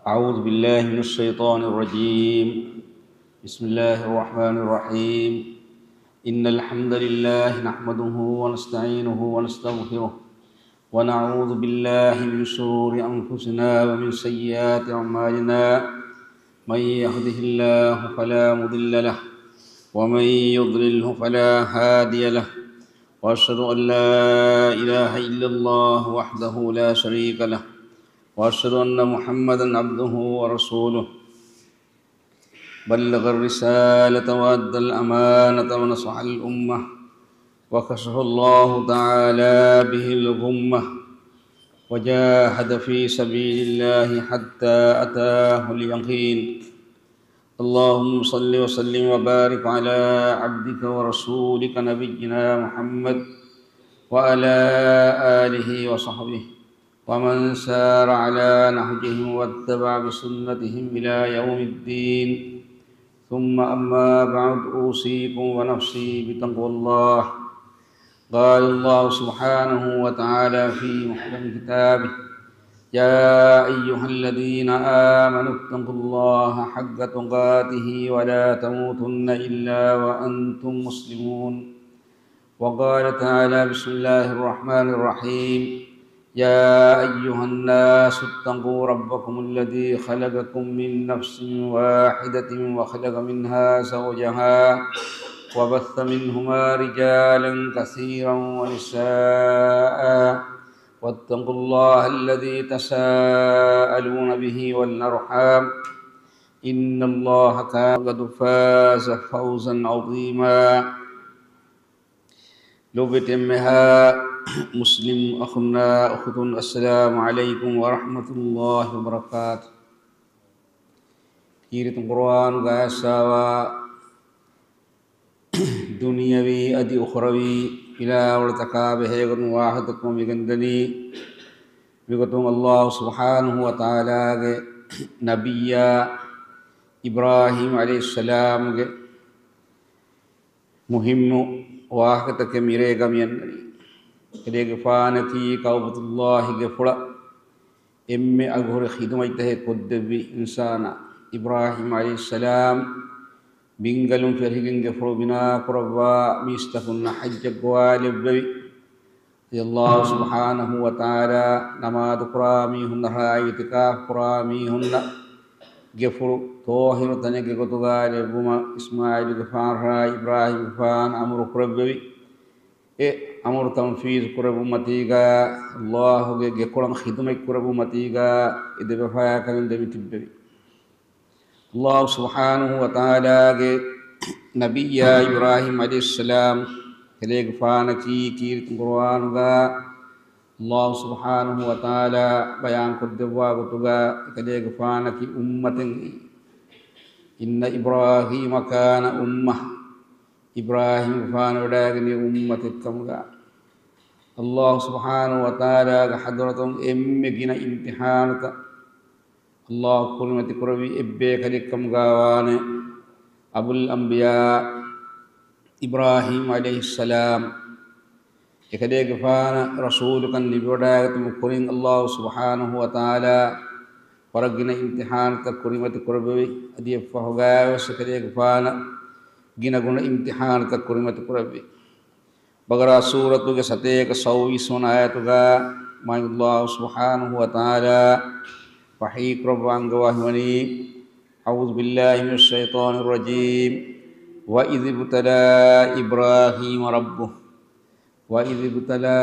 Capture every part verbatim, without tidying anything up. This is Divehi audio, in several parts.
أعوذ بالله من الشيطان الرجيم. بسم الله الرحمن الرحيم. إن الحمد لله نحمده ونستعينه ونستغفره، ونعوذ بالله من شرور أنفسنا ومن سيئات أعمالنا. من يهده الله فلا مضل له، ومن يضلله فلا هادي له. وأشهد أن لا إله إلا الله وحده لا شريك له، وأشهد أن محمدا عبده ورسوله. بلغ الرسالة وأدى الأمانة ونصح الأمة، وكشف الله تعالى به الغمة، وجاهد في سبيل الله حتى أتاه اليقين. اللهم صل وسلم وبارك على عبدك ورسولك نبينا محمد وعلى آله وصحبه ومن سار على نهجهم واتبع بسنتهم إلى يوم الدين. ثم أما بعد، أوصيكم ونفسي بتقوى الله. قال الله سبحانه وتعالى في محكم كتابه: يا أيها الذين آمنوا اتقوا الله حق تقاته ولا تموتن إلا وأنتم مسلمون. وقال تعالى: بسم الله الرحمن الرحيم. يا أيها الناس اتقوا ربكم الذي خلقكم من نفس واحدة وخلق منها زوجها وبث منهما رجالا كثيرا ونساء، واتقوا الله الذي تساءلون به والأرحام، إن الله كان، قد فاز فوزا عظيما. ލޯބިވެތި އެންމެހާ މުސްލިމް އަޚުންނާ އުޚުތުން، އައްސަލާމު ޢަލައިކުމް ވަރަޙްމަތުﷲި ވަބަރަކާތު. ކީރިތި ޤުރުއާނުގައި އައިސްފަވާ ދުނިޔަވީ އަދި އުޚްރަވީ ފިލާވަޅުތަކާ ބެހޭގޮތުން ވާހަކަދައްކަމުން މިގެންދަނީ، މިގޮތުން ﷲ ސުބްޙާނަހޫ ވަތަޢާލާގެ ނަބިއްޔާ އިބްރާހީމް ޢަލައިހިއްސަލާމްގެ މުހިއްމު ވާހަކަތަކެއް މިރޭގަ މިއަންނަނީ. އެކަލޭގެފާނަކީ ކަޢުބަތުﷲގެ ފުޅަށް އެންމެ އަގުހުރި ޚިދުމަތްތަކެއް ކޮށްދެއްވި އިންސާނާ. އިބްރާހީމް ޢަލައިހިއްސަލާމް ބިންގަލުން ފެށިގެން ގެފުޅު ބިނާކުރައްވާ މީސްތަކުންނަށް ޙައްޖަށް ގޮވާލެއްވެވި. ﷲ ސުބްޙާނަހޫ ވަތަޢާލާ ނަމާދުކުރާ މީހުންނަށާއި އިޢުތިކާފު ކުރާ މީހުންނަށް ގެފުޅު ޠާހިރު ތަނެއްގެ ގޮތުގައި ލެއްވުމަށް އިސްމާޢީލުގެފާނަށާއި އިބްރާހީމްގެފާނަށް އަމުރު ކުރެއްވެވި. އެ އަމުރު ތަންފީޒު ކުރެއްވުމަތީގަ، ﷲގެ ގެކޮޅަށް ޚިދުމަތް ކުރެއްވުމަތީގަ އެ ދެބަފަޔާކަން ދެމިތިއްބެވި. ﷲ ސުބްޙާނަހޫ ވަތަޢާލާގެ ނަބިއްޔާ އިބްރާހީމް ޢަލައިހިއްސަލާމް ކަލޭގެފާނަކީ ކީރިތި ޤުރުއާނުގަ ﷲ ސުބްޙާނަހޫ ވަތަޢާލާ ބަޔާންކޮށްދެއްވާ ގޮތުގަ ކަލޭގެފާނަކީ އުއްމަތެއް. إن إبراهيم كان أمة. އިބްރާހީމްގެފާނު ވަޑައިގެނީ އުއްމަތެއްކަމުގަ. ﷲ ސުބްޙާނަހޫ ވަތަޢާލާގެ ޙަޟްރަތުން އެންމެ ގިނަ އިމްތިޙާނުތައް ﷲ ކުރިމަތި ކުރެއްވި އެއްބޭކަލެއްކަމުގަ ވާނެ. އަބުލް އަންބިޔާ އިބްރާހީމް ޢަލައިހިއްސަލާމް އެކަލޭގެފާނަށް ރަސޫލުކަން ލިބިވަޑައިގަތުމުގެ ކުރިން ﷲ ސުބްޙާނަހޫ ވަތަޢާލާ ވަރަށް ގިނަ އިމްތިޙާނުތައް ކުރިމަތި ކުރެއްވެވި. އަދި އެއަށްފަހުގައިވެސް އެކަލޭގެފާނަށް ގިނަގުނަ އިމްތިޙާނުތައް ކުރިމަތި ކުރެއްވި. ބަޤަރާ ސޫރަތުގެ ސަތޭކަ ސައުވީސް ވަނަ އާޔަތުގަ މާތް ﷲ ސުބްޙާނަހޫ ވަތަޢާލާ ވަޙީ ކުރައްވާ އަންގަވާ ހިމަނީ، أعوذ بالله من الشيطان الرجيم. وإذ ابتلى إبراهيم ربه. وإذ ابتلى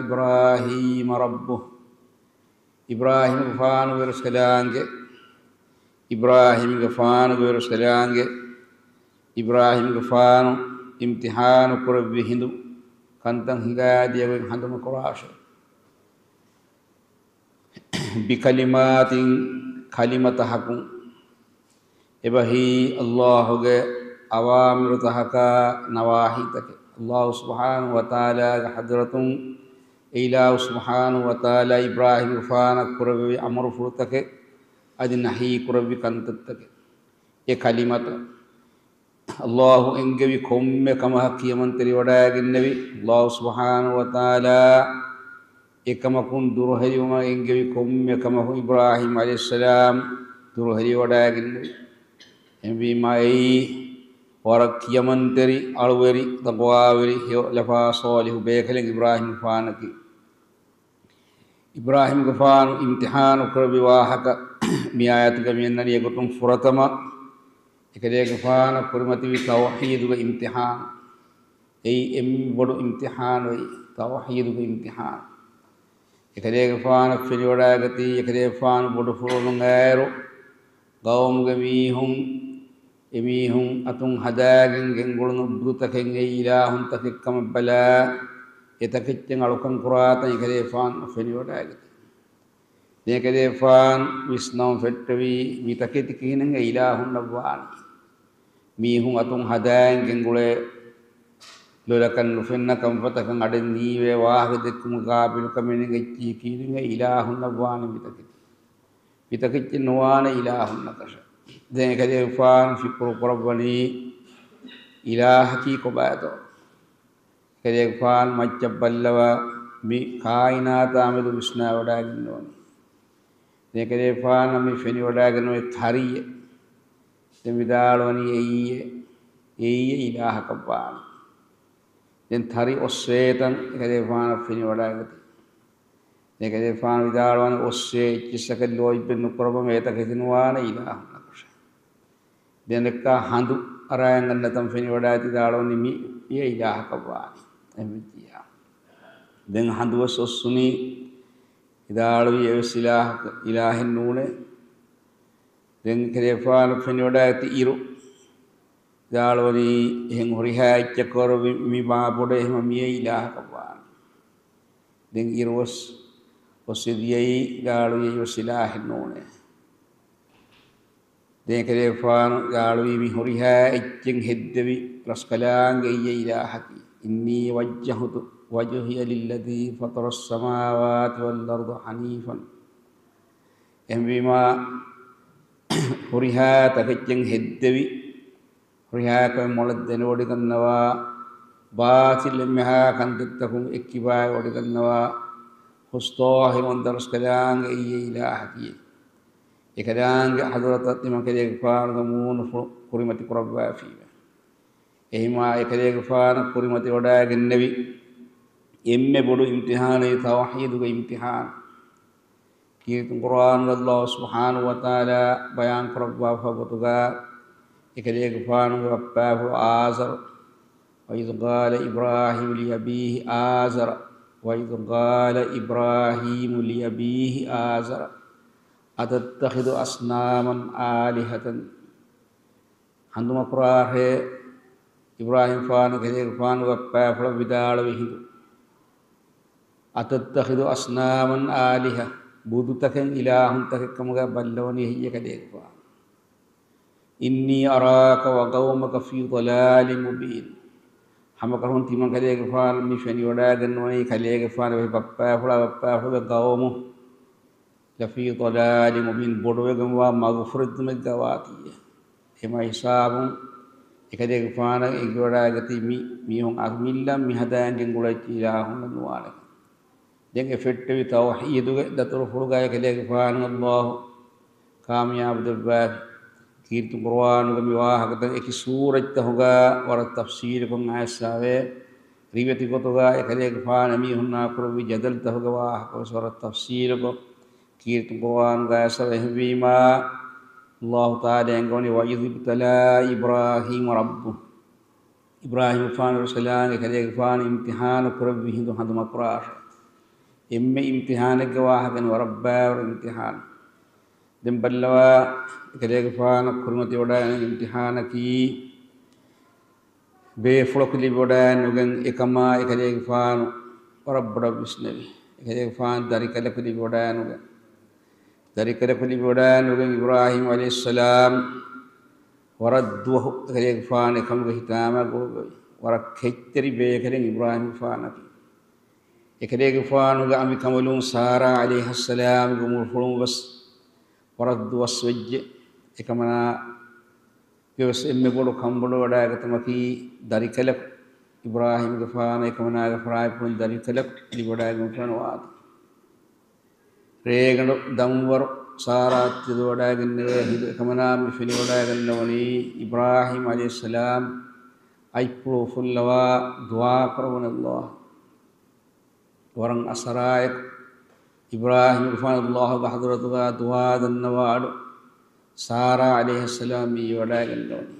إبراهيم ربه. އިބްރާހީމްގެފާނުގެ ވެރިސްކަލާނގެ، އިބްރާހީމްގެފާނުގެ ވެރިސްކަލާނގެ، އިބްރާހީމްގެފާނު އިމްތިޙާނު ކުރެއްވި ހިނދު ކަންތައް ހިނގާދިޔަ ގޮތް ހަނދުމަކުރާށޭ. بكلمات، ކަލިމަތަކުން. އެބަހީ ﷲގެ އަވާމިރުތަކަކާ ނަވާހީތަކެއް. ﷲ ސުބްޙާނަހޫ ވަތަޢާލާގެ ޙަޟްރަތުން އެއިލާހު ސުބްޙާނަހޫ ވަތަޢާލާ އިބްރާހީމްގެފާނަށް ކުރެއްވި އަމުރުފުޅުތަކެއް އަދި ނަހީ ކުރެއްވި ކަންތައްތަކެއް. އެ ކަލިމަތައް ﷲ އެންގެވި ކޮންމެ ކަމަކަށް ކިޔަމަންތެރިވަޑައިގެންނެވި. ﷲ ސުބްޙާނަހޫ ވަތަޢާލާ އެކަމަކުން ދުރުހެލިވުމަށް އެންގެވި ކޮންމެ ކަމަކު އިބްރާހީމް ޢަލައިހިއްސަލާމް ދުރުހެލިވަޑައިގެންނެވި. އެހެންވީމާ އެއީ ވަރަށް ކިޔަމަންތެރި، އަޅުވެރި، ތަޤްވާވެރި، ހެޔޮލަފާ ޞާލިޙު ބޭކަލެއް އިބްރާހީމްގެފާނަކީ. އިބްރާހީމްގެފާނު އިމްތިޙާނު ކުރެއްވި ވާހަކަ މި އާޔަތުގަ މިއަންނަނީ އެގޮތުން ފުރަތަމަ އެކަލޭގެފާނަށް ކުރިމަތިވި ތައުޙީދުގެ އިމްތިޙާނު. އެއީ އެންމެ ބޮޑު އިމްތިޙާނު އެއީ، ތައުޙީދުގެ އިމްތިޙާނު. އެކަލޭގެފާނަށް ފެނިވަޑައިގަތީ، އެކަލޭގެފާނު ބޮޑުފުޅުވަމުން އައިރު، ގައުމުގެ މީހުން، އެމީހުން އަތުން ހަދާގެން ގެންގުޅުނު ބުދުތަކެއް އެއީ އިލާހުންތަކެއް ކަމަށް ބަލާ، އެތަކެއްޗެއް އަޅުކަން ކުރާތަން އެކަލޭގެފާނަށް ފެނިވަޑައިގަތީ. ދެން އެކަލޭގެފާނު ވިސްނަމުން ފެއްޓެވީ، މިތަކެތި ކިހިނެއް އެ އިލާހުންނަށް ވާނީ؟ މީހުން އަތުން ހަދާއިން ގެންގުޅޭ، ލޮލަކަށް ނުފެންނަ ކަންފަތަކަށް އަޑެއް ނީވޭ، ވާހަކަ ދެއްކުމުގެ ޤާބިލުކަމެއް ނެތް އެއްޗިހި ކީރިން އެ އިލާހުންނަށް ވާނެ މިތަކެތި. މިތަކެއްޗެއް ނުވާނެ އިލާހުންނަކަށެއް. ދެން އެކަލޭގެފާނު ފިކުރު ކުރައްވަނީ އިލާހަކީ ކޮބާތޯ؟ އެކަލޭގެފާނު މައްޗަށް ބައްލަވާ މި ކާއިނާތާމެދު ވިސްނާވަޑައިގެންނެވުނީ. ދެން އެކަލޭގެފާނަށް މި ފެނިވަޑައިގެންނެވި ތަރިއެއް. ދެން ވިދާޅުވަނީ އެއީއޭ، އެއީއޭ އިލާހަކަށް ވާނީ. ދެން ތަރި އޮއްސޭތަން އެކަލޭގެފާނަށް ފެނިވަޑައިގަތީ. ދެން އެކަލޭގެފާނު ވިދާޅުވަނީ އޮއްސޭ އެއްޗިއްސަކަށް ލޯތްބެއް ނުކުރައްވަމޭ އެތަކެތި ނުވާނެ އިލާހުންނަކަށެއް. ދެން ދެއްކާ ހަނދު އަރާގަންނަތަން ފެނިވަޑައިގަތީ ވިދާޅުވަނީ މި އިލާހަކަށް ވާނީ. އެހެންވެއްޖިއްޔާ. ދެން ހަނދުވެސް އޮއްސުނީ ވިދާޅުވީ އެވެސް އިލާހަކަށް، އިލާހެއް ނޫނޭ. ދެން އެކަލޭގެފާނަށް ފެނިވަޑައިގަތީ އިރު. ވިދާޅުވަނީ އެހެން ހުރިހާ އެއްޗަކަށް ވަރު މި، މި މާ ބޮޑޭ އެހެމަ މިއޭ އިލާހަކަށް ވާނީ. ދެން އިރުވެސް އޮއްސި ދިޔައީ ވިދާޅުވީ އެއީވެސް އިލާހެއް ނޫނޭ. ދެން އެކަލޭގެފާނު ވިދާޅުވީ މި ހުރިހާ އެއްޗެއް ހެއްދެވި ރަސްކަލާނގެ އެއީ އިލާހަކީ. إني وجهت وجهي للذي فطر السماوات والأرض حنيفا. އެހެންވީމާ، ހުރިހާ ތަކެއްޗެއް ހެއްދެވި، ހުރިހާ ކަމެއް މޮޅަށް ދެނެވޮޑިގަންނަވާ، ބާޠިލް އެންމެހާ ކަންތައްތަކުން އެއްކިބާވެވޮޑިގަންނަވާ، ހުސްޠާހިރުވަންތަ ރަސްކަލާނގެ އެއީ އިލާހަކީ. އެކަލާނގެ ޙަޟްރަތަށް ތިމަން ކަލޭގެފާނުގެ މޫނުފުޅު ކުރިމަތި ކުރައްވާފީމެ. އެހިމާ އެކަލޭގެފާނަށް ކުރިމަތިވަޑައިގެންނެވި އެންމެ ބޮޑު އިމްތިޙާނެއް ތައުޙީދުގެ އިމްތިޙާން. ކީރިތި ޤުރުއާނުގަ ﷲ ސުބްޙާނަހޫ ވަތަޢާލާ ބަޔާން ކުރައްވާފަ ގޮތުގަ، އެކަލޭގެފާނުގެ ބައްޕާފުޅު އާޒަރު، وإذ قال إبراهيم لأبيه آزر، وإذ قال إبراهيم لأبيه آزر أتتخذ أصناما آلهة. ހަނދުމަކުރާށޭ، އިބްރާހީމްފާނު ކަލޭގެފާނުގެ ބައްޕާފުޅަށް ވިދާޅުވި ހިނދު. أتتخذ أصناما آلهة، ބުދުތަކެއް އިލާހުންތަކެއް ކަމުގަ ބައްލަވަނީ ހެއްޔޭ ކަލޭގެފާނު؟ إني أراك وقومك في ضلال مبين. ހަމަކަށަވަރުން ތިމަން ކަލޭގެފާނު މި ފެނިވަޑައިގަންނަވަނީ ކަލޭގެފާނުގެ ބައްޕާފުޅާ ބައްޕާފުޅުގެ ޤައުމު لفي ضلال مبين، ބޮޑުވެގެންވާ މަގުފުރެއްދުމެއްގަ ވާތީއޭ. އެމަ ހިސާބުން އެކަލޭގެފާނަށް އެނގިވަޑައިގަތީ މި މީހުން އަމިއްލަ މިހަދާން ގެންގުޅޭ އިލާހުންނެއް ނުވާނެކަން. ދެން އެ ފެއްޓެވި ތައުޙީދުގެ ދަތުރުފުޅުގައި ކަލޭގެފާނު ﷲ ކާމިޔާބު ދެއްވާފި. ކީރިތި ޤުރުއާނުގެ މި ވާހަކަތައް އެކި ސޫރަތްތަކުގަ ވަރަށް ތަފްޞީލުކޮށް އައިސްފަވޭ. ރިވެތި ގޮތުގަ އެކަލޭގެފާނު އެމީހުންނާ ކުރެއްވި ޖަދަލުތަކުގެ ވާހަކަވެސް ވަރަށް ތަފްޞީލުކޮށް ކީރިތި ޤުރުއާނުގައި އައިސްފަ. އެހެންވީމާ، ﷲ ތަޢާލާ އެންގެވަނީ، وإذ ابتلى إبراهيم ربه، އިބްރާހީމްފާނު ރަސްކަލާނގެ ކަލޭގެފާނު އިމްތިޙާނު ކުރެއްވި ހިނދު ހަނދުމަކުރާށޭ. އެންމެ އިމްތިޙާނެއްގެ ވާހަކަ ވަރަށް ބާވަރު އިމްތިޙާނެއް. ދެން ބައްލަވާ، ކަލޭގެފާނަށް ކުރިމަތިވަޑައިގަންނަވާ އިމްތިޙާނަކީ، ބޭފުޅަކު ލިބިވަޑައިނުގެން އެކަމާ އެކަލޭގެފާނު ވަރަށް ބޮޑަށް ވިސްނެވި. އެކަލޭގެފާނު ދަރިކަލަކު ލިބިވަޑައިނުގެން، ދަރިކަލަކު ލިބިވަޑައިނުގެން އިބްރާހީމް ޢަލައިހިއްސަލާމް ވަރަށް ދުވަހު އެކަލޭގެފާނު އެކަމުގެ ހިތާމަ ގޮވި. ވަރަށް ކެތްތެރި ބޭކަލެއް އިބްރާހީމްފާނަކީ. އެކަލޭގެފާނުގެ އަނބިކަނބަލުން ސާރާ ޢަލައިހައްސަލާމްގެ އުމުރުފުޅުން ވެސް ވަރަށް ދުވަސް ވެއްޖެ. އެކަމަނާ ގެ ވެސް އެންމެ ބޮޑު ކަންބޮޑުވެވަޑައިގަތުމަކީ، ދަރިކަލަކު، އިބްރާހީމްގެފާނަށް އެކަމަނާގެ ފަރާތްޕުޅުން ދަރިކަލަކު ލިބިވަޑައިގެންފާނު ވާތީ. ރޭގަނޑު ދަންވަރު ސާރާ ތެދުވަޑައިގެންނެވޭ ހިނދު އެކަމަނާ މި ފެނިވަޑައިގަންނަވަނީ އިބްރާހީމް ޢަލައިހިއްސަލާމް އަތްޕުޅު އުފުއްލަވާ ދުޢާ ކުރައްވަނަ ﷲ. ވަރަށް އަސަރާއެކު އިބްރާހީމްގެފާނު ﷲގެ ޙަޟްރަތުގަ ދުޢާ ދަންނަވާ އަޑު ސާރާ ޢަލައިހައްސަލާމް މިވަޑައިގަންނަވަނީ.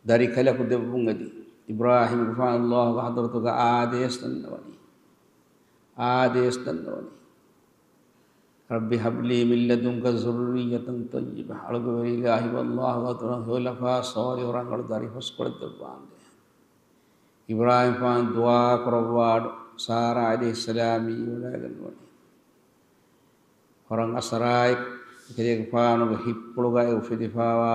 ދަރިކަލަކު ދެއްވުން އެދި އިބްރާހީމްގެފާނު ﷲގެ ޙަޟްރަތުގަ އާދޭސް ދަންނަވަނީ. އާދޭސް ދަންނަވަނީ. رب هب لي من لدنك ذرية طيبة. އަޅުގެ ވެރި އިލާހީ ﷲގެ ޙަޟްރަތުގަ ހެޔޮލަފާ ޞާލިޙު ރަނގަޅު ދަރިފަސްކޮޅެއް ދެއްވާނދޭ. އިބްރާހީމްގެފާނު ދުޢާ ކުރައްވާ އަޑު ސާރާ ޢަލައިހިއްސަލާމް މިވަޑައިގަންނަވަނީ. ވަރަށް އަސަރާއެކު އެކަލޭގެފާނުގެ ހިތްޕުޅުގައި އުފެދިފާވާ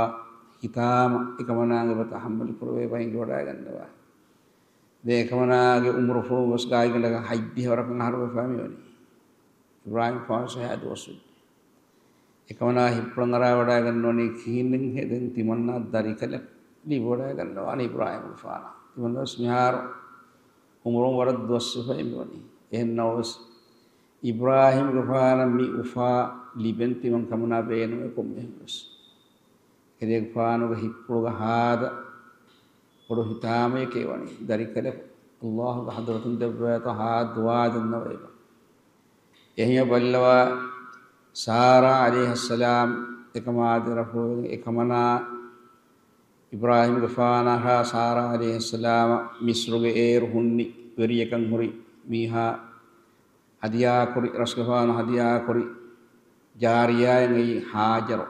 ހިތާމަ އެކަމަނާގެ ބަތަ ހައްމަލު ކުރެވޭ ބައިން ވަޑައިގަންނަވާ. ދެން އެކަމަނާގެ އުމުރުފުޅު ވެސް ގާތްގަނޑަކަށް ހަތްދިހަ ވަރަކަށް އަހަރުވެފަ މިވަނީ. އިބްރާހީމްގެފާނު ސަހާ ދުވަސް ވެއްޖެ. އެކަމަނާ ހިތްޕުޅަށް އަރާވަޑައިގަންނަވަނީ ކިހިނެއްހޭ ދެން ތިމަންނަ ދަރިކަލެއް ލިބިވަޑައިގަންނަވާނީ އިބްރާހީމްގެފާނަށް. ތިމަންނަ ވެސް މިހާރު އުމުރުން ވަރަށް ދުވަސްވެފައި މިވަނީ. އެހެން ނަމަވެސް އިބްރާހީމްގެފާނަށް މި އުފާ ލިބެން ތިމަން ކަމަނާ ބޭނުމޭ ކޮންމެހެން ވެސް. އެކަލޭގެފާނުގެ ހިތްޕުޅުގަ ހާދަ ބޮޑު ހިތާމައެކޭ ވަނީ. ދަރިކަލެކު ﷲގެ ޙަޟްރަތުން ދެއްވޭތޯ ހާ ދުޢާ ދަންނަވައިބަ. އެހެންވެ ބައްލަވާ ސާރާ ޢަލައިހައްސަލާމް އެކަމާ ދެރަފުޅުވެގެން އެކަމަނާ އިބްރާހީމްގެފާނާ ހާ ސާރާ ޢަލައިހައްސަލާމަށް މިޞްރުގެ އޭރު ހުންނި ވެރިޔަކަން ހުރި މީހާ ހަދިޔާކުރި، ރަސްގެފާނު ހަދިޔާކުރި ޖާރިޔާއެއް އެއީ ހާޖަރު.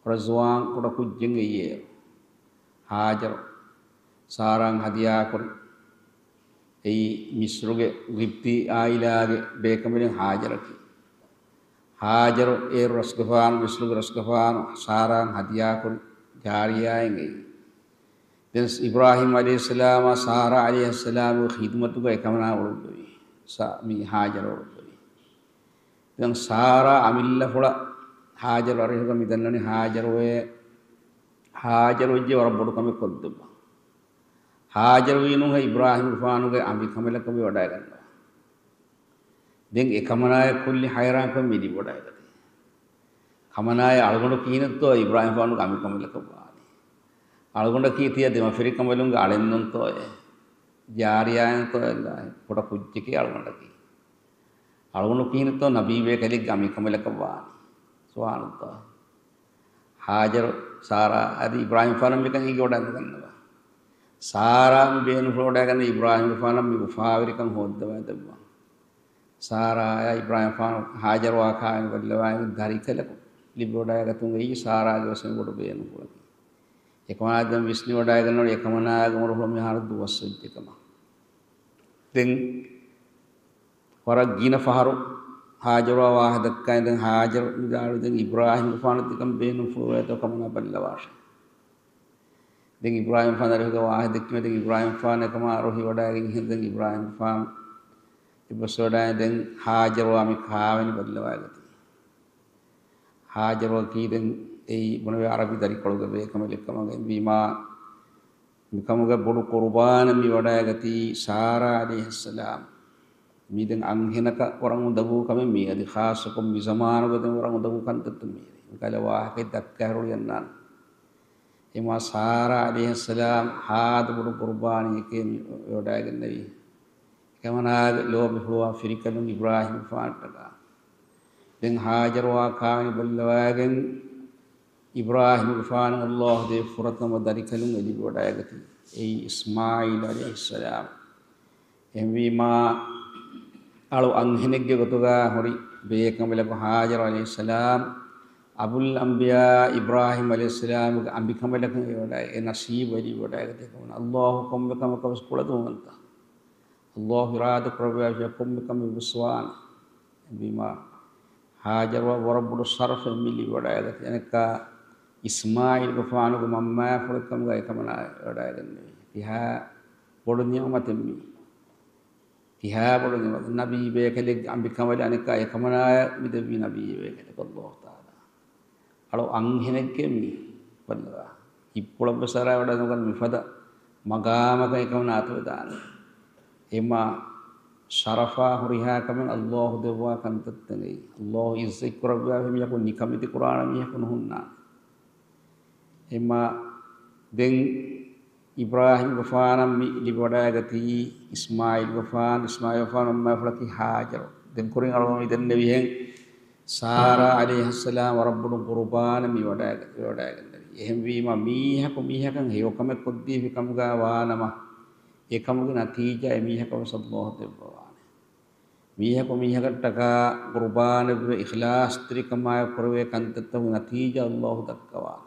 ވަރަށް ޒުވާން ކުޑަ ކުއްޖެއް އެއީ އޭރު. ހާޖަރު ސާރާއަށް ހަދިޔާކުރި. އެއީ މިޞްރުގެ ޤިބްޠީ ޢާއިލާގެ ބޭކަނބަލިން ހާޖަރަކީ. ހާޖަރު އޭރު ރަސްގެފާނު، މިޞްރުގެ ރަސްގެފާނު ސާރާއަށް ހަދިޔާކުރި ޖާރިޔާއެއް އެއީ. ދެން އިބްރާހީމް ޢަލައިހިއްސަލާމާ ސާރާ ޢަލައިހިއްސަލާމުގެ ޚިދުމަތުގަ އެކަމަނާ އުޅުއްވެވި. ސާ-، މި ހާޖަރު އުޅުއްވެވި. ދެން ސާރާ އަމިއްލަފުޅަށް ހާޖަރު އަރިހުގަ މި ދަންނަނީ ހާޖަރުވޭ، ހާޖަރު ވެއްޖެ ވަރަށް ބޮޑު ކަމެއް ކޮށްދެއްވާ. ހާޖަރު ވީނުހެ އިބްރާހީމްގެފާނުގެ އަނބިކަނބަލަކަށް މި ވަޑައިގަންނަވާ. ދެން އެކަމަނާޔަށް ކުއްލި ހައިރާންކަން މި ލިބިވަޑައިގަތީ. ކަމަނާޔަށް އަޅުގަނޑު ކިހިނެއްތޯ އިބްރާހީމްގެފާނުގެ އަނބިކަނބަލަކަށް ވާނީ. އަޅުގަނޑަކީ ތިޔަ ދެމަފިރިކަނބަލުންގެ އަޅެއްނޫންތޯއޭ. ޖާރިޔާއެއްނޫންތޯ އެއްލާ ކުޑަ ކުއްޖެކޭ އަޅުގަނޑަކީ. އަޅުގަނޑު ކިހިނެއްތޯ ނަބީބޭކަލެއްގެ އަނބިކަނބަލަކަށް ވާނީ. ސުބްޙާނަﷲ. ހާޖަރު ސާރާ އަދި އިބްރާހީމްގެފާނަށް މިކަން އެނގިވަޑައިގަންނަވާ. ސާރާ މި ބޭނުންފުޅުވަޑައިގަންނަ އިބްރާހީމްގެފާނަށް މި އުފާވެރިކަން ހޯއްދަވައިދެއްވާ. ސާރާއާ އިބްރާހީމްގެފާނު ހާޖަރުއާ ކާވެނި ބައްލަވާ ދަރިކަލަކު ލިބިވަޑައިގަތުން އެއީ ސާރާގެ ވެސް ބޮޑު ބޭނުންފުޅަކީ. އެކަމަނާ ދެން ވިސްނިވަޑައިގަންނަވަނީ އެކަމަނާގެ އުމުރުފުޅު މިހާރު ދުވަސްވެއްޖެކަމަށް. ދެން ވަރަށް ގިނަ ފަހަރު ހާޖަރުއާ ވާހަކަ ދައްކާ ދެން ހާޖަރު ވިދާޅުވި ދެން އިބްރާހީމްގެފާނަށް ތިކަން ބޭނުންފުޅުވޭތޯ ކަމަނާ ބައްލަވާށޭ. ދެން އިބްރާހީމްގެފާނު އަރިހުގަ ވާހަކަ ދެއްކީމަ ދެން އިބްރާހީމްގެފާނު އެކަމާ އަރުހި ވަޑައިގެން އިހެން ދެން އިބްރާހީމްގެފާނު އެއްބަސްވަޑައި ދެން ހާޖަރުއާ މި ކާވެނި ބައްލަވައިގަތީ. ހާޖަރުއަކީ ދެން އެއީ ބުނެވޭ ޢަރަބި ދަރިކޮޅުގެ ބޭކަނބަލެއްކަމަށް ވީމާ، މިކަމުގެ ބޮޑު ޤުރުބާނެއް މި ވަޑައިގަތީ ސާރާ ޢަލައިހައްސަލާމް. މީ ދެން އަންހެނަކަށް ވަރަށް އުނދަގޫ ކަމެއް މީ. އަދި ޚާއްޞަކޮށް މި ޒަމާނުގަ ދެން ވަރަށް އުނދަގޫ ކަންތައްތައް މީ. މިކަހަލަ ވާހަކައެއް ދައްކާ ހުރި އަންނާނެ. އެމާ ސާރާ ޢަލައިހައްސަލާމް ހާދަ ބޮޑު ޤުރުބާނީއެކޭ މި ވަޑައިގެންނެވީ. އެކަމަނާގެ ލޯބިފުޅުވާ ފިރިކަލުން އިބްރާހީމްގެފާނަށްޓަކާ. ދެން ހާޖަރުއާ ކާވެނި ބައްލަވައިގެން އިބްރާހީމްގެފާނަށް ﷲ ދޭ ފުރަތަމަ ދަރިކަލުން އެ ލިބިވަޑައިގަތީ. އެއީ އިސްމާޢީލް ޢަލައިހިއްސަލާމް. އެހެންވީމާ، އަޅު އަންހެނެއްގެ ގޮތުގަ ހުރި ބޭކަނބަލަކު ހާޖަރު ޢަލައިހިއްސަލާމް، އަބުލް އަންބިޔާ އިބްރާހީމް ޢަލައިހިއްސަލާމްގެ އަނބިކަނބަލަކަށް އެ ވަޑައި، އެ ނަސީބު އެ ލިބިވަޑައިގަތީ ކަމަށް. ﷲ ކޮންމެ ކަމަކަށް ވެސް ކުޅަދުންވަންތަ. ﷲ އިރާދަ ކުރެއްވިއްޔާ ކޮންމެ ކަމެއް ވެސް ވާނެ. އެހެންވީމާ، ހާޖަރުއަށް ވަރަށް ބޮޑު ޝަރަފެއް މި ލިބިވަޑައިގަތީ. އަނެއްކާ އިސްމާޢީލްގެފާނުގެ މަންމަޔާފުޅެއްކަމުގައި އެކަމަނާ ވަޑައިގެންނެވީ. ކިހާ ބޮޑު ނިޢުމަތެއް މީ. ކިހާ ބޮޑު ނިޢުމަތެއް. ނަބީ ބޭކަލެއްގެ އަނބިކަނބަލެއް އަނެއްކާ އެކަމަނާޔަށް މި ދެއްވީ ނަބީ ބޭކަލެއް ﷲ ތަޢާލާ. އަޅު އަންހެނެއްގެ މީ ބައްލަވާ. ހިތްޕުޅަށްވެސް އަރާވަޑައި ނުގަންނަ މިފަދަ މަގާމަކަށް އެކަމަނާ އަތުވެދާނެ. އެމާ ޝަރަފާ ހުރިހާ ކަމެއް ﷲ ދެއްވާ ކަންތައްތަކެއް. ﷲ އިއްޒަތް ކުރައްވާފަ މީހަކު ނިކަމެތި ކުރާނެ މީހަކު ނުހުންނާނެ. އެމާ ދެން އިބްރާހީމްގެފާނަށް މި ލިބިވަޑައިގަތީ އިސްމާޢީލްގެފާނު، އިސްމާޢީލްގެފާނު އަންމާފުޅަކީ ހާޖަރު. ދެން ކުރިން އަޅުގަނޑު މި ދެންނެވިހެން ސާރާ ޢަލައިހައްސަލާމް ވަރަށް ބޮޑު ޤުރުބާނެއް މި ވަޑައިގަ-، ވަޑައިގަންނެވި. އެހެންވީމަ މީހަކު މީހަކަށް ހެޔޮކަމެއް ކޮށްދީފި ކަމުގަ ވާނަމަ، އެކަމުގެ ނަތީޖާ އެމީހަކަށް ވެސް ﷲ ދެއްވަވާނެ. މީހަކު މީހަކަށްޓަކާ ޤުރުބާނެއްވެ އިޚްލާޞްތެރިކަމާއެކު ކުރެވޭ ކަންތައްތަކުގެ ނަތީޖާ ﷲ ދައްކަވާނެ.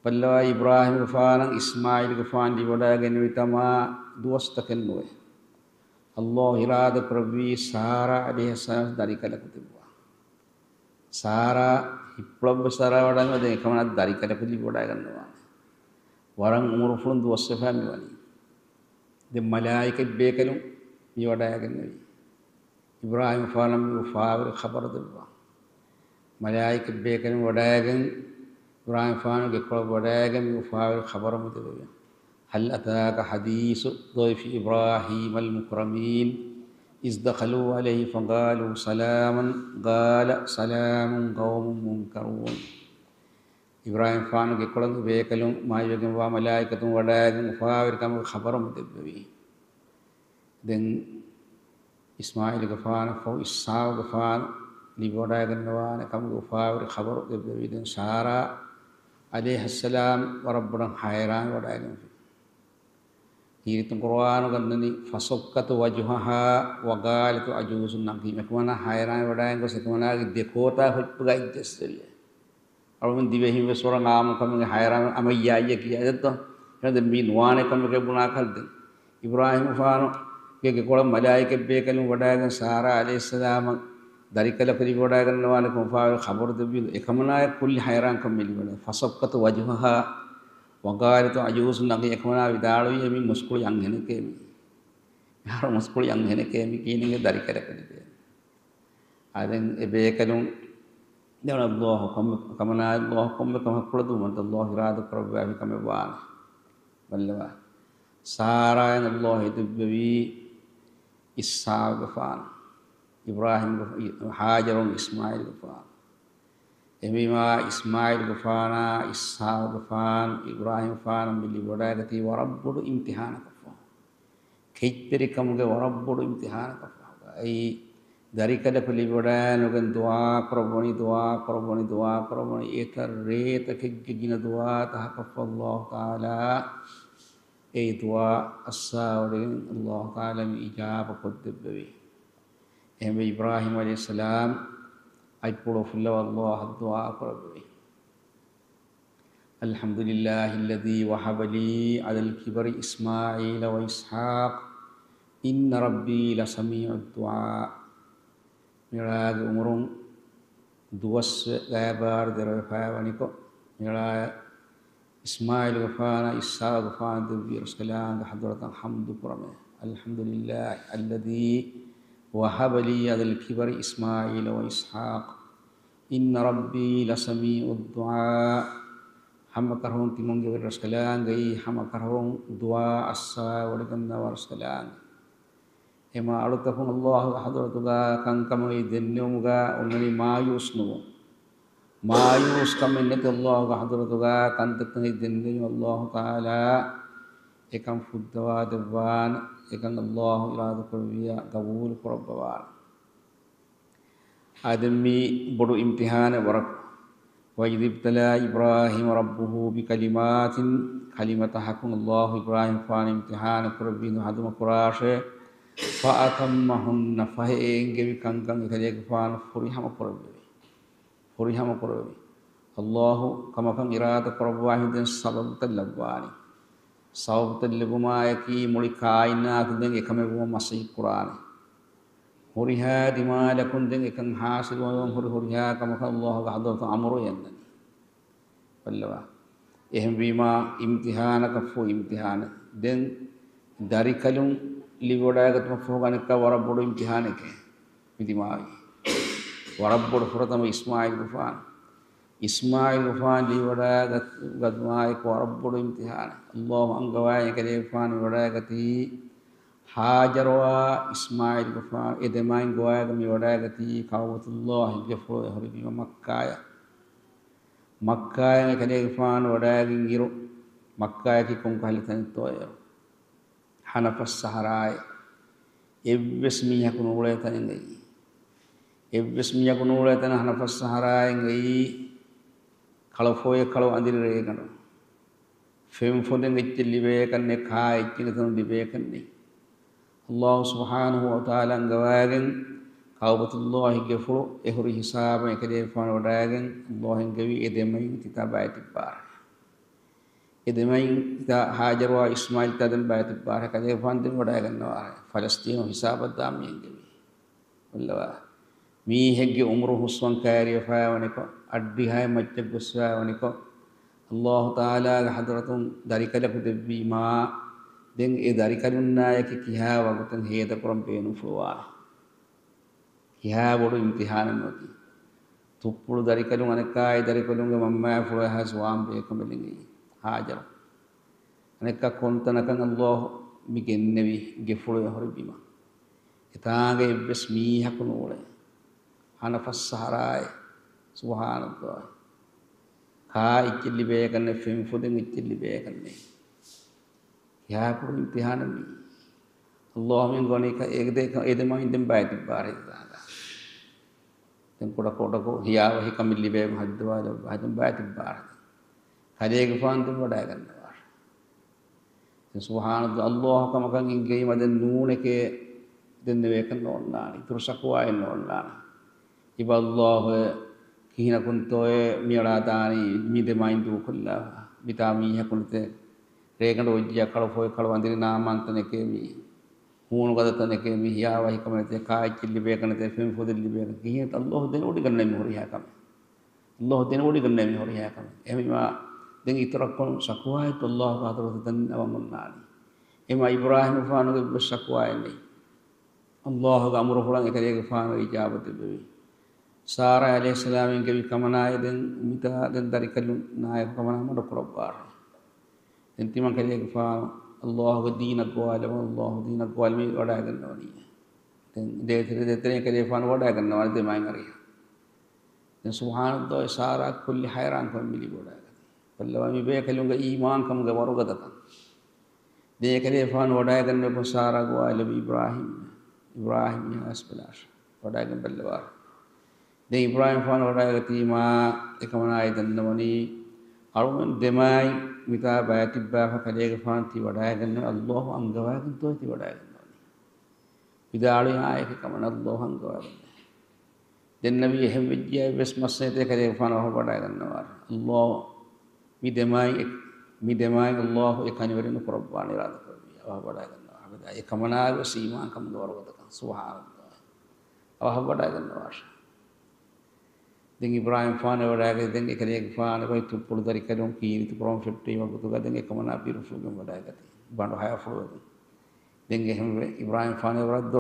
ބައްލަވާ އިބްރާހީމްގެފާނަށް އިސްމާޢީލްގެފާނު ލިބިވަޑައިގެންނެވި ތަމާ ދުވަސްތަކެއް ނުވެ، ﷲ އިރާދަ ކުރެއްވީ ސާރާ ޢަލައިހައްސަލާމް ދަރިކަލަކު ދެއްވާ. ސާރާ ހިތްޕުޅަށްވެސް އަރާވަޑައިގަންނަވާ، ދެން އެކަމަނާ ދަރިކަލަކު ލިބިވަޑައިގަންނަވާނެ. ވަރަށް އުމުރުފުޅުން ދުވަސްވެފަ މިވަނީ. ދެން މަލާއިކަތް ބޭކަލުން މިވަޑައިގެންނެވި. އިބްރާހީމްގެފާނަށް މި އުފާވެރި ޚަބަރު ދެއްވާ. މަލާއިކަތް ބޭކަލުން ވަޑައިގެން، އިބްރާހީމްގެފާނުގެ ކޮޅަށް ވަޑައިގެން މި އުފާވެރި ޚަބަރު މި ދެއްވެވި. هل أتاك حديث ضيف إبراهيم المكرمين إذ دخلوا عليه فقالوا سلاما قال سلام قوم منكرون. އިބްރާހީމްގެފާނުގެ ކޮޅަށް ބޭކަލުން މާތްވެގެންވާ މަލާއިކަތުން ވަޑައިގެން އުފާވެރިކަމުގެ ޚަބަރު މި ދެއްވެވި. ދެން އިސްމާޢީލްގެފާނަށްފަހު އިސްޙާޤުގެފާނު ލިބިވަޑައިގަންނަވާނެ ކަމުގެ އުފާވެރި ޚަބަރު ދެއްވެވި. ދެން ސާރާ ޢަލައިހައްސަލާމް ވަރަށް ބޮޑަށް ހައިރާން ވަޑައިގެންފި. ކީރިތި ޤުރުއާނުގަ އަންނަނީ فصكت وجهها وقالت عجوز عقيم. އެކަމަނާ ހައިރާން ވަޑައިގެން ގޮސް އެކަމަނާގެ ދެކޯތާ ހުއްޓުގަ އިއްޖެސްވެރިއެ. އަޅުގަނޑު ދިވެހިން ވެސް ވަރަށް އާއްމު ކަމެއް ހައިރާން އަމައްޔާއްޔަ ކިޔާ ދެއްތޯ؟ އެހެން މީ ނުވާނެ ކަމެކޭ ބުނާކަށް ދެން. އިބްރާހީމްގެފާނުގެ ކޮޅަށް މަލާއިކަތް ބޭކަލުން ވަޑައިގެން ސާރާ ޢަލައިހިއްސަލާމަށް ދަރިކަލަކު ލިބިވަޑައިގަންނަވާނެ ކަމުގެ އުފާވެރި ޚަބަރު ދެއްވި. އެކަމަނާއަށް ކުއްލި ހައިރާންކަން މި ލިބުނީ. فصكت وجهها وقالت عجوز عقيم. އެކަމަނާ ވިދާޅުވީ އެމީ މުސްކުޅި އަންހެނެކޭ މީ. އެހާރު މުސްކުޅި އަންހެނެކޭ މި ކީނެގެ ދަރިކަލަކު ލިބޭ. އާދެން އެ ބޭކަލުން ދެން ﷲ ކޮންމެ ކަމަނާ ﷲ ކޮންމެ ކަމަކު ކުޅަދުން ވަންތަ ﷲ އިރާދަ ކުރައްވާފި ކަމެއް ވާނެ. ބައްލަވާ. ސާރާއަށް ﷲ ހެދެއްވެވީ އިސްޙާޤުގެފާނު. އިބްރާހީމްގެ ހާޖަރުން އިސްމާޢީލްގެފާނު. އެހެންވީމާ، އިސްމާޢީލްގެފާނާ، އިސްޙާޤުގެފާނު، އިބްރާހީމްގެފާނަށް މި ލިބިވަޑައިގަތީ ވަރަށް ބޮޑު އިމްތިޙާނަކަށްފަހު. ކެތްތެރިކަމުގެ ވަރަށް ބޮޑު އިމްތިޙާނަކަށްފަހު. އެއީ، ދަރިކަލަކު ލިބިވަޑައިގެން ދުޢާ ކުރައްވަނީ، ދުޢާ ކުރައްވަނީ، ދުޢާ ކުރައްވަނީ، އެތައް ރޭތަކެއްގެ ގިނަ ދުޢާތަކަށްފަހު ﷲ ތަޢާލާ އެ ދުޢާ އައްސާވަޑައިގެން ﷲ ތަޢާލާ މި އިޖާބަ ކޮށްދެއްވެވި. އެހެންވެ، އިބްރާހީމް ޢަލައިހިއްސަލާމް އަތްޕުޅު ފުއްލަވާ ﷲ އަށް ދުޢާ ކުރެއްވި. الحمد لله الذي وهب لي على الكبر إسماعيل وإسحاق إن ربي لسميع الدعاء. މިއަޅާގެ އުމުރުން ދުވަސްވެ ގާތް ބާރު ދެރަވެފައިވަނިކޮށް، މިއަޅާ އިސްމާޢީލުގެފާނާ އިސްޙާޤުގެފާނަށް ދެއްވި ރަސްކަލާނގެ ޙަޟްރަތަށް ޙަމްދު ކުރަމޭ. الحمد لله الذي وهب لي على الكبر إسماعيل وإسحاق إن ربي لسميع الدعاء. ހަމަކަށަވަރުން ތިމަންގެ ވެރި ރަސްކަލާނގެއީ، ހަމަކަށަވަރުން ދުޢާ އައްސާވަޑައިގަންނަވާ ރަސްކަލާނގެ. އެމާ އަޅުތަކުން ﷲގެ ޙަޟްރަތުގަ ކަންކަމުގެ ދެންނެވުމުގަ އޮންނަނީ މާޔޫސް ނުވުން. މާޔޫސް ކަމެއް ނެތި ﷲގެ ޙަޟްރަތުގަ ކަންތައްތަކެއް ދެންނެވި ﷲ ތަޢާލާ އެކަން ފުއްދަވާ ދެއްވާނެ. އެކަން ﷲ އިރާދަ ކުރެއްވިއްޔާ ގަބޫލު ކުރައްވަވާނެ. އާދެން މީ ބޮޑު އިމްތިޙާނެއް ވަރަކަށް. وإذ ابتلى إبراهيم ربه بكلمات، ކަލިމަތަކުން ﷲ އިބްރާހީމްގެފާނު އިމްތިޙާނު ކުރެއްވި ހިނދު ހަނދުމަ ކުރާށޭ. فأتمهن، ފަހެ އެ އެންގެވި ކަންކަން އެކަލޭގެފާނު ފުރިހަމަ ކުރެއްވެވި. ފުރިހަމަ ކުރެއްވި. ﷲ ކަމަކަށް އިރާދަ ކުރައްވާ ހިނދު ދެން ސަބަބުތައް ލައްވާނީ. ސަބަބުތައް ލިބުމާއެކީ މުޅި ކާއިނާތު ދެން އެކަމެއް ވުމަށް މަސައްކަތް ކުރާނެ. ހުރިހާ ދިމާލަކުން ދެން އެކަން ޙާޞިލުވަމުން ހުރި ހުރިހާ ކަމަކަށް ﷲގެ ޙަޟްރަތުން އަމުރު އެންނަނީ. ބައްލަވާ. އެހެންވީމާ، އިމްތިޙާނަކަށްފަހު އިމްތިޙާނެއް. ދެން ދަރިކަލުން ލިބިވަޑައިގަތުމަށްފަހު އަނެއްކާ ވަރަށް ބޮޑު އިމްތިޙާނެކޭ މި ދިމާވީ. ވަރަށް ބޮޑު ފުރަތަމަ އިސްމާޢީލްގެފާނު. އިސްމާޢީލްގެފާނު ލިބިވަޑައިގަތުމާއެކު ވަރަށް ބޮޑު އިމްތިޙާނެއް. ﷲ އަންގަވާ އެކަލޭގެފާނު ވަޑައިގަތީ ހާޖަރުއާ އިސްމާޢީލުގެފާނު އެ ދެމައިން ގޮވާގެ މި ވަޑައިގަތީ ކަޢުބަތުﷲ ގެފުޅު އެ ހުރި ބިމަށް މައްކާޔަށް. މައްކާޔަށް އެކަލޭގެފާނު ވަޑައިގެން އިރު، މައްކާޔަކީ ކޮންކަހަލަ ތަނެއްތޯއޭ؟ ހަނަފަސް ސަހަރާއެއް. އެއްވެސް މީހަކު ނޫޅޭ ތަނެއްގައި. އެއްވެސް މީހަކު ނޫޅޭ ތަނެއް ހަނަފަސް ސަހަރާއެއްގައި. ކަޅުފޮއެއް ކަޅު އަނދިރި ރޭގަނޑު. ފެންފޮދެއް އެއްޗެއް ލިބޭކަށް ނެތް، ކާ އެއްޗެއް ނެތުނު ލިބޭކަށް ނެތް. ﷲ ސުބްޙާނަހޫ ވަތަޢާލާ އަންގަވާގެން ކަޢުބަތުﷲ ގެފުޅު އެ ހުރި ހިސާބަށް އެކަލޭގެފާނު ވަޑައިގެން ﷲ އެންގެވީ އެ ދެމައިން ތިތާ ބައިތިއްބާރަ. އެ ދެމައިން ތިތާ ހާޖަރުއާ އިސްމާޢީލް ތިތާ ދެން ބައިތިއްބާރަ ކަލޭގެފާނު ދެން ވަޑައިގަންނަވާ ފަލަސްޠީނު ހިސާބަށް ދާން މި އެންގެވީ. ބައްލަވާ. މީހެއްގެ އުމުރު ހުސްވަން ކައިރިވެފައިވަނިކޮށް، އަށްޑިހައި މައްޗަށް ގޮސްފައިވަނިކޮށް، ﷲ ތަޢާލާގެ ޙަޟްރަތުން ދަރިކަލަކު ދެއްވީމާ، ދެން އެ ދަރިކަލުންނާއެކީ ކިހާ ވަގުތެއް ހޭދަކުރަން ބޭނުންފުޅުވާނެ؟ ކިހާ ބޮޑު އިމްތިޙާނެއް ނުވަތީ. ތުއްޕުޅު ދަރިކަލުން އަނެއްކާ އެ ދަރިކަލުންގެ މަންމައާ ފުޅަށް ހާސް ވާން ބޭކަމެއް ނެތް. ހާޖަރު. އަނެއްކާ ކޮންތަނަކަށް ﷲ މި ގެންނެވި ގެފުޅު އެ ހުރި ބިމަށް. އެތާނގަ އެއްވެސް މީހަކު ނޫޅޭ. ހަނަފަސް ސަހަރާއެއް. ސުބްޙާނަﷲ. ކާ އެއްޗެއް ލިބޭކަށް ނެތް، ފެންފޮދެއް އެއްޗެއް ލިބޭކަށް ނެތް. ކިހާ ބޮޑު އިމްތިޙާނެއް މީ. ﷲ މި ގޮނީ ކަ-، އެ ދެ-، އެ ދެމައިން ދެން ބައިތިއްބާރަ އެތާނގަ. ދެން ކުޑަ ކުޑަކޮށް ހިޔާވަހިކަމެއް ލިބޭ ހައްދަވާލައްވާ ދެން ބައިތިއްބާރަ. ކަލޭގެފާނު ދެން ވަޑައިގަންނަވާ. ދެން ސުބްޙާނަﷲ، ﷲ ކަމަކަށް އެނގިއްޔާ ދެން ނޫނެކޭ ދެންނެވޭކަށް ނޯންނާނެ. އިތުރު ޝަކުވާއެއް ނޯންނާނެ. އިބަ ﷲ އޭ ކިހިނަކުންތޯއޭ މިއަޅާ ދާނީ މި ދެމައިން ދޫކޮށްލާފަ. މިތާ މީހަކު ނެތޭ. ރޭގަނޑު އޮއްޖިޔާ ކަޅުފޮއެއް ކަޅު އަނދިރި ނާމާން ތަނެކޭ މީ. ހޫނުގަދަ ތަނެކޭ މީ. ހިޔާވަހިކަމެއް ނެތޭ. ކާ އެއްޗެއް ލިބޭކަށް ނެތޭ. ފެންފޮދެއް ލިބޭކަށް. ކިހިނެއް ﷲ ދެނެވޮޑިގަންނަވީ މި ހުރިހާ ކަމެއް. ﷲ ދެނެވޮޑިގަންނަވީ މި ހުރިހާ ކަމެއް. އެހެންވީމާ، ދެން އިތުރަށް ކޮން ޝަކުވާއެއްތޯ ﷲ ގެ ޙަޟްރަތަށް ދަންނަވަމުންނާނީ. އެހެންވީމާ އިބްރާހީމްގެފާނުގެ އެއްވެސް ޝަކުވާއެއް ނެތް. ﷲ ގެ އަމުރުފުޅަށް އެކަލޭގެފާނު އިޖާބަ ދެއްވެވި. ސާރާ ޢަލައިހިއްސަލާމް އެންގެވި ކަމަނާއޭ ދެން މިތާ ދެން ދަރިކަލުންނާއެކު ކަމަނާ މަޑުކުރައްވާށޭ. ދެން ތިމަން ކަލޭގެފާނު ﷲ ގެ ދީނަށް ގޮވާލަމުން، ﷲ ދީނަށް ގޮވާލަމުން ވަޑައިގަންނަވަނީ. ދެން ދޭތެރެ ދޭތެރެ ކަލޭގެފާނު ވަޑައިގަންނަވާނެ ދެމައިން އަރިހަށް. ދެން ސުބްޙާނަﷲ ސާރާ ކުއްލި ހައިރާންކަމެއް މި ލިބިވަޑައިގަތީ. ބައްލަވާ މި ބޭކަލުންގެ އީމާންކަމުގެ ވަރުގަދަކަން. ދެން އެކަލޭގެފާނު ވަޑައިގަންނަވަމުން ސާރާ ގޮވާލެއްވި އިބްރާހީމް. އިބްރާހީމް އަސްބަލާށް ވަޑައިގެން ބައްލަވާ. ދެން އިބްރާހީމްގެފާނު ވަޑައިގަތީމާ، އެކަމަނާއޭ ދަންނަވަނީ، އަޅުގަނޑު ދެމައިން މިތާ ބައިތިއްބާފަ ކަލޭގެފާނު ތި ވަޑައިގަންނަވަނީ ﷲ އަންގަވާގެންތޯ ތި ވަޑައިގަންނަވަނީ. ވިދާޅުވީ އާއެކޭ ކަމަނާ ﷲ އަންގަވާގަންނަވަނީ. ދެންނެވި އެހެން ވެއްޖިއްޔާ އެއްވެސް މައްސަލައެއް ނެތޭ ކަލޭގެފާނު އަވަހަށް ވަޑައިގަންނަވާށޭ. ﷲ މި ދެމައިން އެ-، މި ދެމައިން ﷲ އެކަނިވެރި ނުކުރައްވާނެ އިރާދަކުރެއްވިއްޔާ އަވަހަށް ވަޑައިގަންނަވާށޭ. އެކަމަނާގެ ވެސް އީމާންކަމުގެ ވަރުގަދަކަން. ސުބްޙާނަﷲ. އަވަހަށް ވަޑައިގަންނަވާށޭ. ދެން އިބްރާހީމްގެފާނު ވަޑައިގަތީ ދެން އެކަލޭގެފާނު އެބައި ތުއްޕުޅު ދަރިކަލުން ކީރިތި ކުރަން ފެއްޓެވި ވަގުތުގަ ދެން އެކަމަނާ ބިރުފުޅުގެން ވަޑައިގަތީ. ބަނޑު ހަޔާފުޅުވެގެން. ދެން އެހެންވެ އިބްރާހީމްގެފާނު ވަރަށް